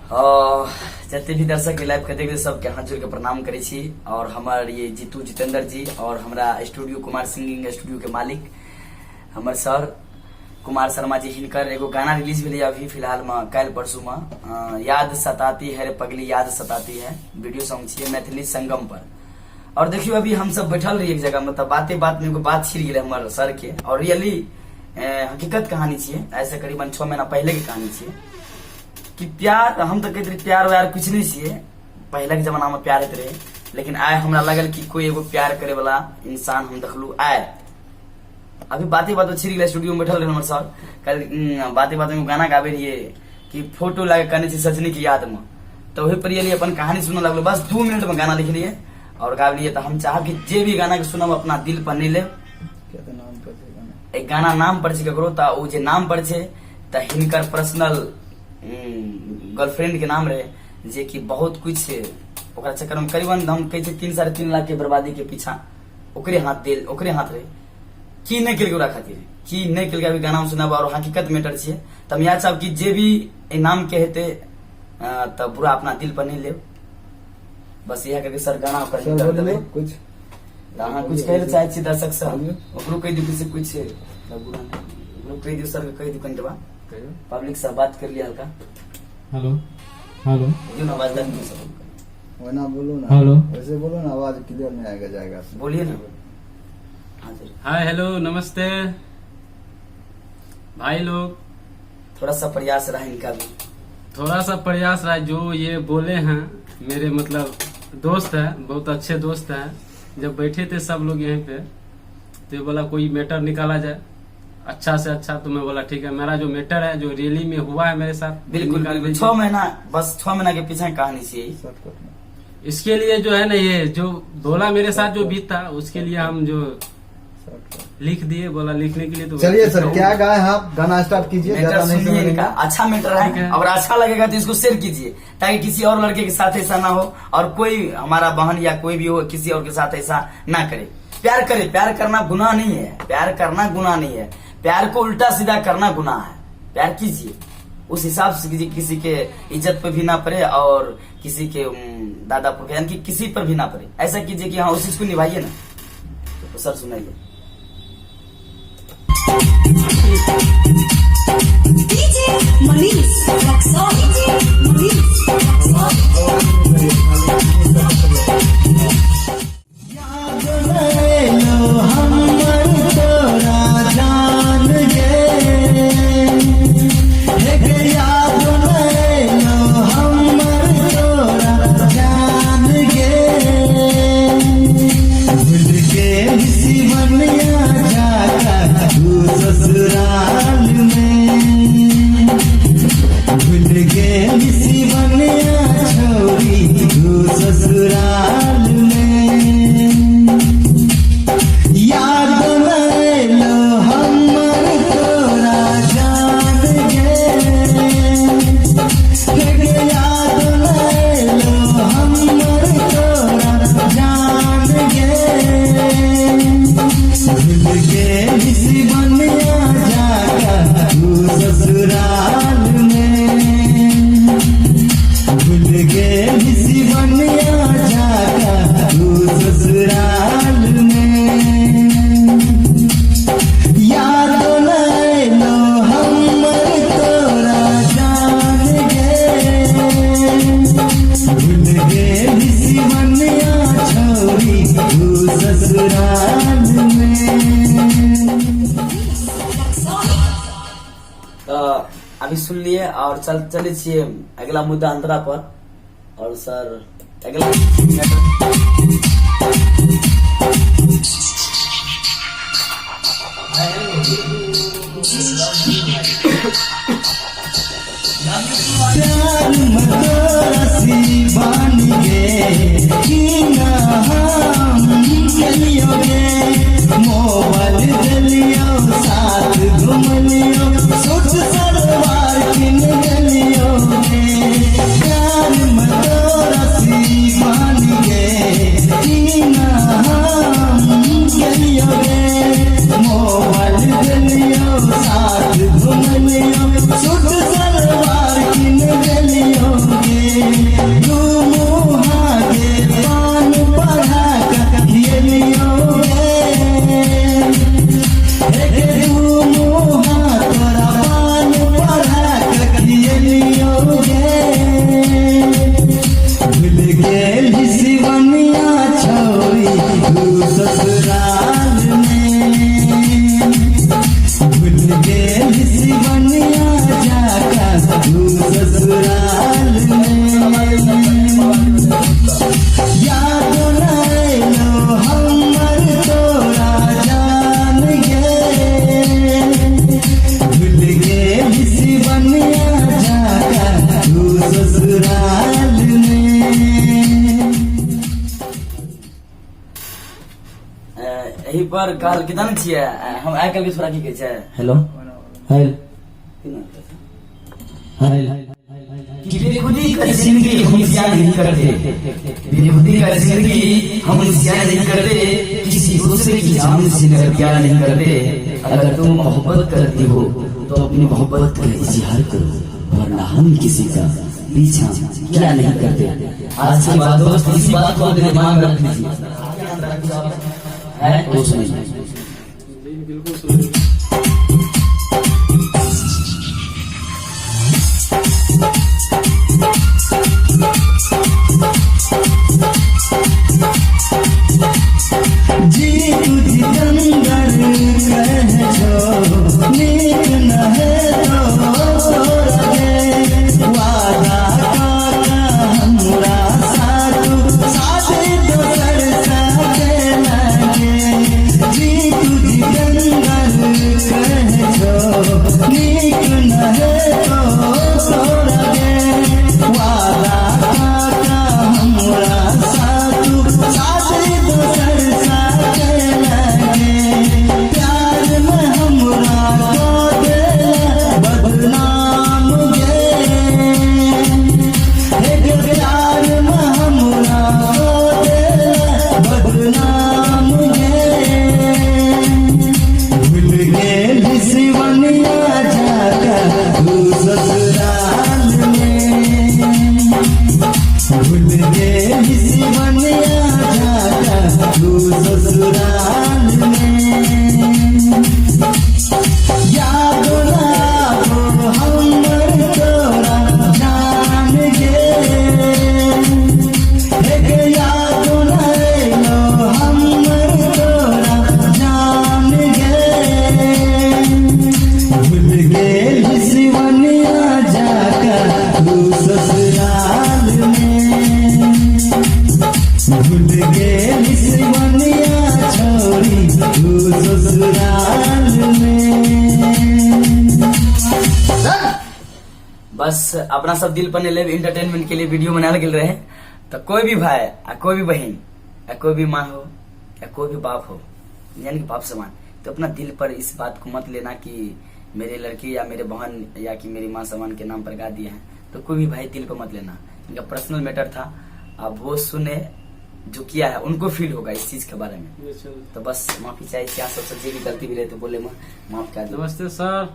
जते भी दर्शक लाइव के देख सबके हाथ जोड़ के प्रणाम करै छी। और हमर ये जीतू जितेंद्र जी और हमरा स्टूडियो कुमार सिंगिंग स्टूडियो के मालिक हमर सर कुमार शर्मा जी, हिनकर एगो गाना रिलीज भेलै अभी फिलहाल में काल्हि परसू में, याद सताती है रे पगली याद सताती है, वीडियो सॉन्ग छियै मैथिली संगम पर। और देखियो अभी हम सब बैठल रहिए एक जगह में, तब बाते बात में एगो बात छिड़ गेलै हमर सर के, और रियली हकीकत कहानी छियै, ऐसे करीबन 6 महीना पहले के कहानी छियै कि प्यार, हम तऽ कहैत रही प्यार व्यार कुछ नहीं छियै, पहले के जमाना में प्यार होइत रहे, लेकिन आइ हमरा लगल कि कोई एगो प्यार करे वाला इंसान हम देखलू। आइ अभी बाते बात छिड़ गेलै, स्टूडियो में बैठल रहे हमर सर, कल बाते बात में गाना गाबे रहिए कि फोटो लागे कने छी सजनी के याद में, तो वही पर रियली अपन कहानी सुनऽ लगलो, बस 2 मिनट में गाना लिख लिए और गाबि लिए। तो हम चाहब कि जे भी गाना के सुनब अपना दिल पर नहीं लेब। क्या तो नाम पर छै गाना? एक गाना नाम पर छै ककरो, तऽ ओ जे नाम पर छै तऽ हिनकर पर्सनल गर्लफ्रेंड के नाम रहे, जे कि बहुत कुछ ओकरा चक्कर में करीबन हम कहै छै 3 3.5 लाख के बर्बादी के पीछा ओकरे हाथ देल, ओकरे हाथ रहे, की नहि केलकै ओकरा खातिर, की नहि केलकै। अभी गाना सुनाब और हकीकत मैटर छियै, तऽ हम इएह चाहब कि जे भी एहि नाम के हेतै तऽ बुरा अपना दिल पर नहीं लेब, बस इएह करके सर गाना ओकर सर कर बोलिए देबै। कुछ तऽ अहाँ कुछ कहै लए चाहै छी दर्शक से? ओकरो कहि दियौ किसी कुछ, तऽ बुरा नहि, ओकरो कहि दियौ सर के, कहि दियौ कनिटबा कहियो पब्लिक से बात कर लिया हल्का। हेलो हेलो, दियौ ना आवाज, दे दियौ सर। वना बोलो ना। हेलो। वैसे बोलो ना, आवाज क्लियर नहीं आएगा जाएगा। बोलिए ना। हाँ सर। हाय हेलो नमस्ते भाई लोग। थोड़ा सा प्रयास रहा इनका भी, थोड़ा सा प्रयास रहा, जो ये बोले हैं मेरे मतलब दोस्त है, बहुत अच्छे दोस्त हैं। जब बैठे थे सब लोग यहीं पे तो ये बोला कोई मैटर निकाला जाए अच्छा से अच्छा, तो मैं बोला ठीक है, मेरा जो मैटर है जो रियली में हुआ है मेरे साथ बिल्कुल निकाल बिल्कुल दीजिए। 6 महीना, बस 6 महीना के पीछे कहानी सी यही। शॉर्टकट में इसके लिए जो है ना, ये जो बोला मेरे साथ जो बीता उसके लिए हम जो शॉर्टकट लिख दिए, बोला लिखने के लिए तो चलिए सर क्या गाए आप, गाना स्टार्ट कीजिए, मैटर ज्यादा नहीं सुनिए इनका, समझेंगे। अच्छा मैटर ठीक है है। और अच्छा लगेगा तो इसको शेयर कीजिए ताकि किसी और लड़के के साथ ऐसा ना हो और कोई हमारा बहन या कोई भी हो किसी और के साथ ऐसा ना करे। प्यार करे, प्यार करना गुनाह नहीं है, प्यार करना गुनाह नहीं है, प्यार को उल्टा सीधा करना गुनाह है। प्यार कीजिए उस हिसाब से कीजिए, किसी के इज्जत पे भी ना पड़े और किसी के दादा पुरखा यानी कि किसी पर भी ना पड़े, ऐसा कीजिए कि हाँ उस चीज को निभाइए ना। तो सर सुनाइए। DJ Manish Raxaul, DJ Manish Raxaul. तऽ अभी सुनलिए और चल चले छियै अगला मुद्दा अंतरा पर। और सर अगला तू ससुराल में। याद न अयलो हमर तोरा जान गे, भूल गेली सिवनिया जाका तू ससुराल में। एही पर कहल कि जानै छियै, हम आइ काल्हि के छोरा की कहै छै, हेलो हेल हेल कि बेखुदी का जिंदगी हम जिया नहीं करते, बेखुदी का जिंदगी हम जिया नहीं करते, किसी दूसरे की जान से नगर प्यार नहीं करते। अगर तुम मोहब्बत करती हो तो अपनी मोहब्बत का इजहार करो, वरना हम किसी का पीछा क्या नहीं करते। आज के बाद दोस्त इसी बात को अपने दिमाग में रख लीजिए, है तो सुनिए। जी बिल्कुल सुनिए। जी तुझी गंगर कह छो नीक न है तोरा गे, वादा काका हमरा साथु साथे दोसर साथे लगे। जी तुझी गंगर कह छो नीक न है तोरा गे, वादा काका हमरा साथु साथे दोसर साथे लगे। प्यार में हमरा को दे बदनाम गे, हे प्यार में हमरा को दे बदनाम गे, भूल गेली सिवनिया जाका तू ससुराल में, भूल गेली सिवनिया जाका तू ससुराल में। याद न आबो हमर तोरा जान गे, हे गे याद न अयलो हमर तोरा जान गे, भूल गेली सिवनिया जाका तू ससुराल में, भूल गेली सिवनिया छोरी तू ससुराल में। बस अपना सब दिल पर नहीं लेब, इंटरटेनमेंट के लिए वीडियो बनायल गेल रहे। तो कोई भी भाई आ कोई भी बहन या कोई भी माँ हो या कोई भी बाप हो, यानी कि बाप समान, तो अपना दिल पर इस बात को मत लेना कि मेरे लड़की या मेरे बहन या कि मेरी माँ समान के नाम पर गा दिए हैं। तो कोई भी भाई दिल पर मत लेना, इनका पर्सनल मैटर था। अब वो सुने जो किया है उनको फील होगा इस चीज के बारे में। जी, चलो। तो बस माफी चाहिए यहाँ सबसे, जे भी गलती भी रहे तो बोले माफ कर दो। नमस्ते सर।